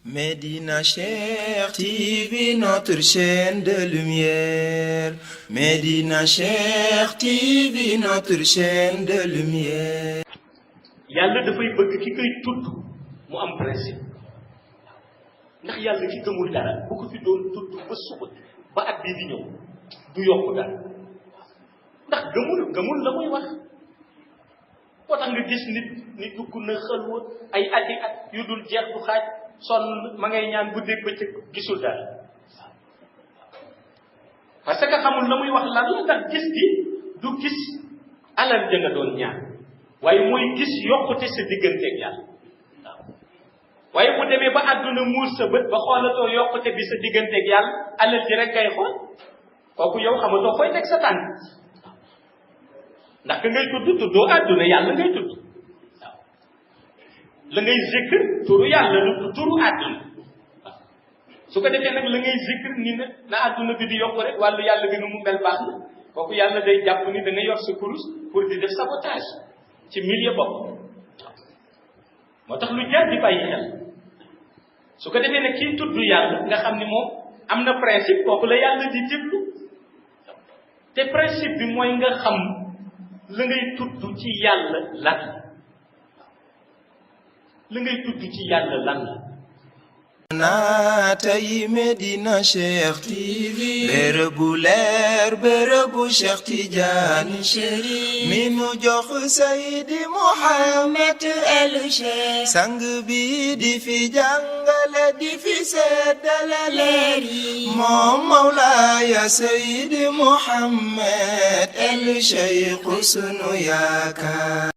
Médina Cheikh TV, notre chaîne de lumière. Médina Cheikh TV, notre chaîne de lumière. yàlla dafay bëgg ki koy tudd mu am principe ndax yàlla ki gëmul dara bu ko fi doon tudd ba suba ba at bii di ñëw du yokku dara ndax gëmul la muy wax moo tax nga gis nit dugg na xalwa ay ati at yu dul jeex du xaaj sonn ma ngay ñaan guddeeg bëccëg gisul dara parce que xamul la muy wax lan la ndax gis gi du gis alal ja nga doon ñaan waaye mooy gis yokkute sa digganteeg yàlla waaw waaye bu demee ba àdduna muur sa bët ba xoolatoo yokkute bi sa digganteeg yàlla alal ji rek ngay xool kooku yow xamatoo koy teg sa tànk ndax ka ngay tuddoo àdduna yàlla ngay tudd waaw la ngay zikr turu yàlla lu turu àdduna waaw su ko defee nag la ngay zikr ni na àdduna bi di yokku rek wàllu yàlla gën a mu mel baax na kooku yàlla day jàpp ni da nga yor sa kurus pour di def sabotage ci milieu bopp moo tax lu jar di bàyyi xel su ko defee nag kii tudd yàlla nga xam ni moom am na principe kooku la yàlla di déglu te principe bi mooy nga xam la ngay tudd ci yàlla lan la ngay tudd ci yàlla lan la naatay Médina Cheikh TV bërëbu leer bërëbu Cheikh Tidiane Chérif mi nu jox Seydi Mouhamed El Cheikh sang bi di fi jàngale di fi seddale leer yi moom Mawlaaya Seydi Mouhamed El Cheikh sunu yaakaar